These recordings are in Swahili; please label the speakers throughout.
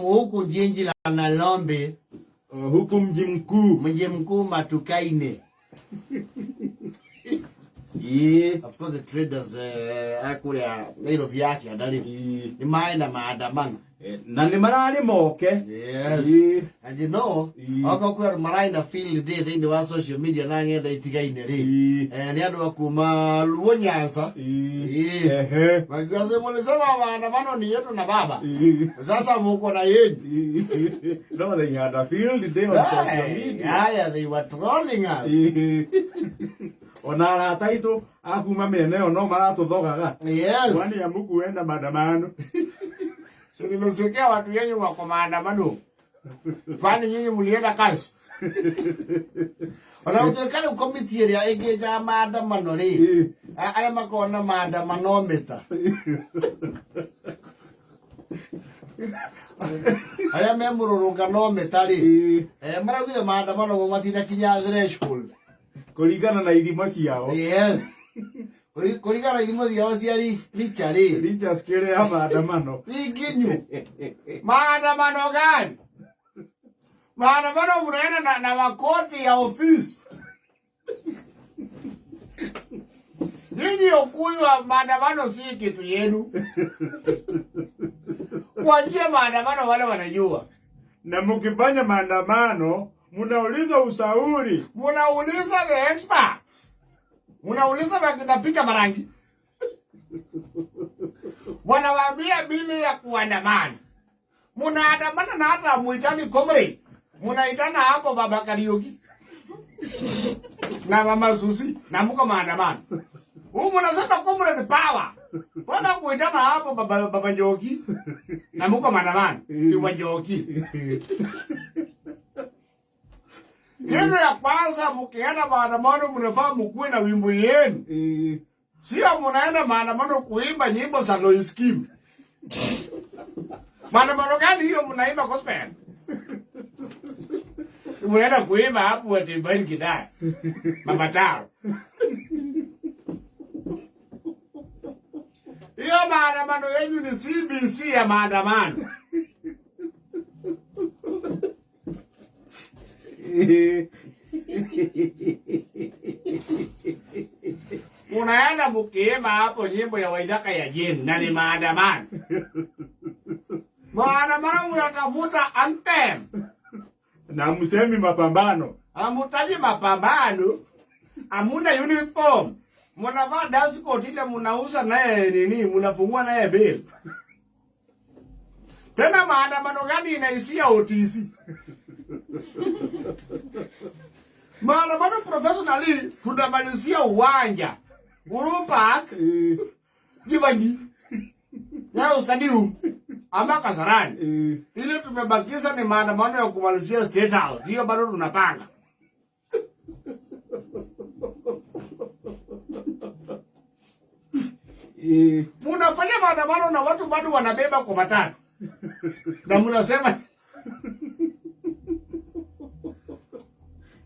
Speaker 1: Huku jiji la Nairobi,
Speaker 2: Huku mji mkuu.
Speaker 1: Mji mkuu Matukaine. Of course the traders akuria Nairobi yake andari ni maenda maandamano.
Speaker 2: Na nĩ mararĩ moke.
Speaker 1: Yes. And you know, okorwo kwĩ andũ maraina field day thĩinĩ wa social media na ng'enda itigaine rĩ, nĩ andũ a kuma Luo Nyanza. Wakiwa mulisema maandamano ni yetu na baba. Sasa muko na yenyu.
Speaker 2: No, they had a field day on social
Speaker 1: Hey,
Speaker 2: media.
Speaker 1: haya, they were trolling us.
Speaker 2: Ona arata aitũ a kuma mĩena ĩyo no maratũthogaga. Kwani hamukuenda maandamano?
Speaker 1: So nimesikia watu wenyu wako maandamano. Kwani nyinyi mlienda kazi? Ona gũtuĩka rĩu komiti ĩrĩa ĩngĩnjaga maandamano rĩ, arĩa makoragwo na maandamano mĩta. Arĩa me mũrũrũngano mĩta rĩ, maraugire maandamano mo matinakinya threshold.
Speaker 2: Kũringana na ithimo ciao.
Speaker 1: Yes. Kũringana na ithimo ciao cia richa rĩ.
Speaker 2: Richa scale ya maandamano.
Speaker 1: Ni nginyu. Maandamano gani? Maandamano mnaenda na makoti ya ofisi. Nyinyi ukuyu wa maandamano si kitu yenu. Kwa maandamano wale wanajua.
Speaker 2: Na mkifanya maandamano munauliza ushauri.
Speaker 1: Munauliza the experts. Munauliza wakina Peter Marangi. Wanawaambia bili ya kuandamana. Munaandamana na hata muitani comrade. Munaitana hapo Baba Kariuki. Na Mama Susi na muko maandamano. Huyu munasema comrade power. Mbona kuitana hapo Baba Njoki na muko maandamano? Ni wa Njoki. Kitu ya kwanza mkienda maandamano mnafaa mkuwe na wimbo yenu. Sio mnaenda maandamano kuimba nyimbo za Lois Kim. Maandamano gani hiyo mnaimba gospel? Mnaenda kuimba hapo ati Ben Githae. Mapataro. Hiyo maandamano yenu ni CBC ya maandamano. Unaenda mkiimba hapo nyimbo ya Waithaka ya Jane na ni maandamano. Maandamano mnatafuta anthem.
Speaker 2: Na msemi mapambano.
Speaker 1: Hamutaji mapambano. Hamuna uniform. Mnavaa dust coat ile mnauza naye nini, mnafungua naye bill. Tena maandamano gani inaishia OTC? Maandamano professionally tunamalizia uwanja. Uhuru Park, Jivanjee. Nyayo Stadium ama Kasarani. Ile tumebakisha ni maandamano ya kumalizia State House. Hiyo bado tunapanga. Munafanya maandamano na watu bado wanabeba kwa matatu. Na munasema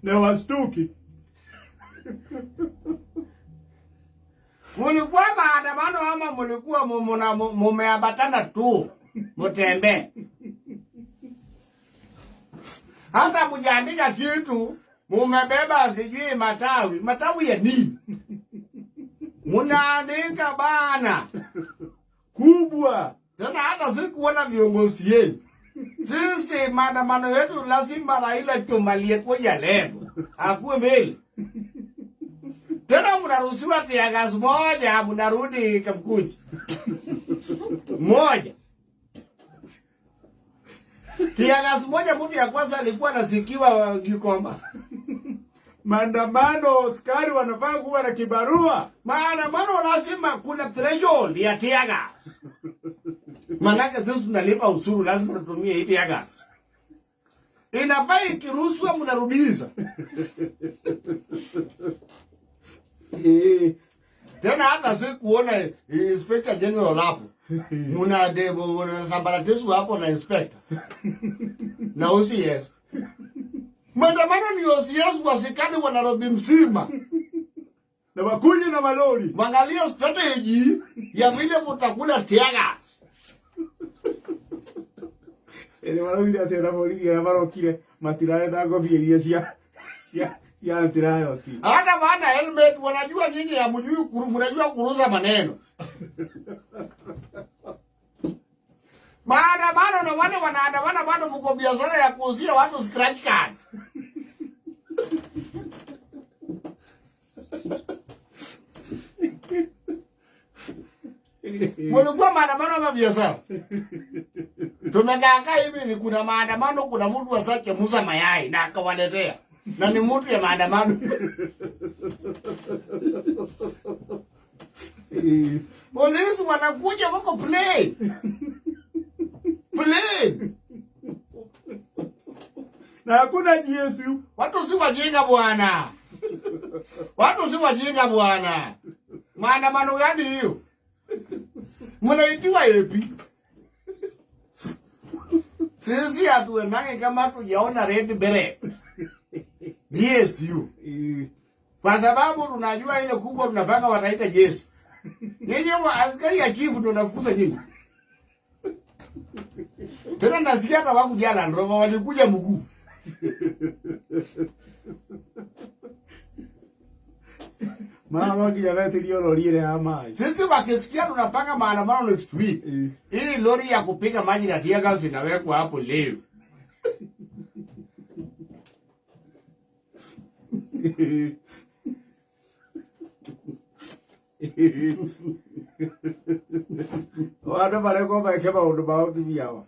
Speaker 2: na wastuki.
Speaker 1: Mulikuwa maandamano ama mulikuwa mumeambatana tu mutembee? Hata mjaandika kitu, mumebeba sijui matawi. Matawi ya nini? Munaandika bana
Speaker 2: kubwa.
Speaker 1: Tena hata sikuona viongozi yenu. Sisi maandamano yetu lazima Raila tumalie kwa lengo. Akuwe mbele. Tena mnaruhusiwa tear gas moja, mnarudi Kamkunji. Moja. Tear gas moja, mtu ya kwanza alikuwa anasikiwa Gikomba.
Speaker 2: Maandamano, askari wanafaa kuwa na kibarua.
Speaker 1: Maandamano lazima kuna threshold ya tear gas. Manake sisi tunalipa ushuru, lazima tutumie hii tear gas. Inafaa ikiruhusiwa mnarudisha. Tena hata sikuona Inspector General hapo. Muna debo, muna sambarateswa hapo na inspector. Na OCS. Maandamano ni OCS wasikani wa Nairobi mzima.
Speaker 2: Na wakuje na malori.
Speaker 1: Wangalia strategy ya vile mtakula tear gas.
Speaker 2: Ĩrĩ maraugire atĩ ona borithi arĩa marokire matirarĩ na ngobia iria cia anti-riot.
Speaker 1: Hata bana helmet wanajua nyinyi hamjui mnajua kuruza maneno. Maandamano na wale wanaandamana bado mko biashara ya kuuzia watu scratch card. Mulikuwa maandamano ama biashara? Tumekaa hivi ni kuna maandamano, kuna mtu asake muza mayai na akawaletea. Na ni mtu ya maandamano. Polisi wanakuja wako play. Play.
Speaker 2: Na hakuna GSU.
Speaker 1: Watu si wajinga bwana. Watu si wajinga bwana. Maandamano gani hiyo? Mnaitiwa epi? Sisi hatuendange kama tujaona red beret. GSU. Kwa sababu tunajua ile kubwa tunapanga wataita Yesu. Nyinyi wa askari ya chifu ndio nafukuza nyinyi. Tena nasikia hata wakuja Land Rover walikuja mguu.
Speaker 2: Mara nginya metirio lori ĩrĩa ya maĩ.
Speaker 1: Sisi wakisikia tunapanga maandamano next week. Hii lori ya kupiga maji na tear gas inawekwa hapo leo.
Speaker 2: Andũ marekwo meke maũndũ mao kibiawa.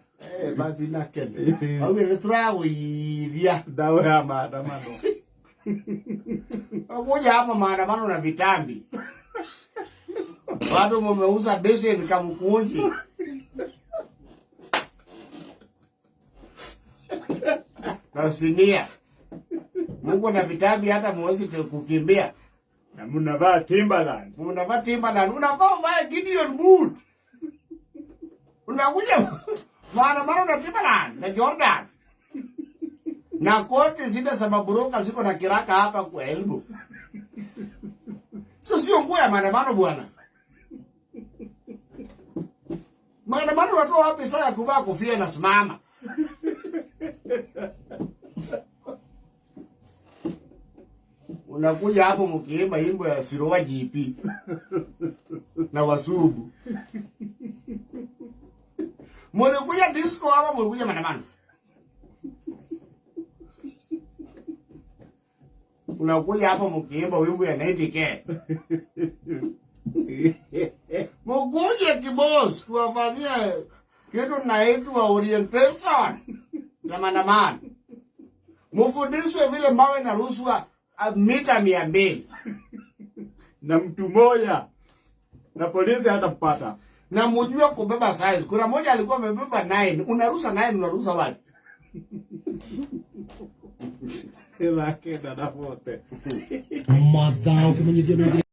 Speaker 1: Basi na kene. Au nĩ tũragũithia.
Speaker 2: Ndawa ya maandamano.
Speaker 1: Kuja hapa maandamano na vitambi. Watu mumeuza beseni kamkunji. Na sinia. Mungu na vitambi hata muwezi kukimbia.
Speaker 2: Na mnavaa Timberland.
Speaker 1: Mnavaa Timberland. Unavaa uvae Gideon boot. Unakuja maandamano na Timberland na Jordan. Na koti zile za maburoka ziko na kiraka hapa kwa elbow. So sio nguo ya maandamano bwana. Maandamano watu wapi sasa kuvaa kofia na simama? Unakuja hapo mkiimba imbo ya Sirowa GP na Wasubu. Mlikuja disco ama mlikuja maandamano? Unakuja hapo mkiimba wimbo ya 90K. Mkuje kibos tuwafanyie kitu naitwa orientation ya maandamano. Mufundishwe vile mawe na rushwa mita 200.
Speaker 2: Na mtu moja na polisi hatampata.
Speaker 1: Na mjue kubeba size. Kuna moja alikuwa amebeba 9. Unarusa 9, unarusa wapi?
Speaker 2: Ela kenda na vote.
Speaker 3: Mathaa ukimenyithio nĩ